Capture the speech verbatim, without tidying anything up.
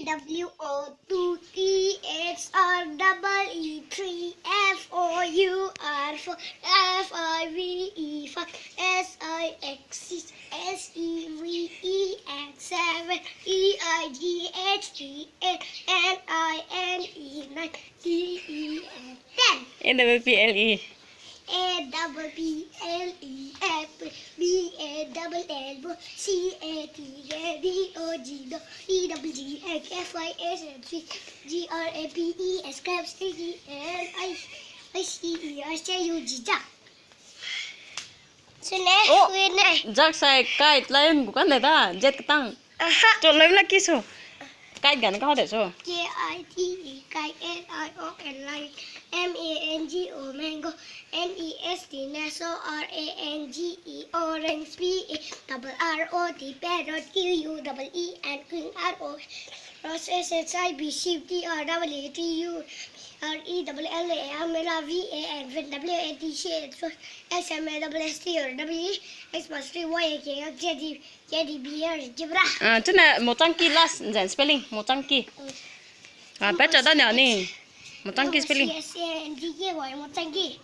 W O two, T H R double E three, F O U R four, F I V E five, S I X six, S E V E X seven, E I G H E eight, N I N E nine, T E N ten. N W P L E. A double P L E apple, B A double L ball, C A T K D O G dog, E double G H F I S H G R A P E S crabs, T T N I I C E R J U G jug. Sune, oh, win e. Jug sai kite, lion gu kan de da, jet katang. Aha. Cho, lion la ki su. Kite gan ka de su. K I T E, kite, L I O N, lion, M A N G O, mango, N E S T, nest, O R A N G E, orange, P A double R O T, parrot, Q U double E N, queen, R O, rose, S H I V, sheep, T R W A T U, R E double L A, umbrella, V A N, van, W A T C H, watch, X M A double S T R W, Xbox three, Y A K, K D, K D B R, zebra. Ah, chuna mochangki last, then spelling, mochangki. Mm. Ah, pet cha da nia ni. Mochangki spelling. C S A N G K Y, mochangki.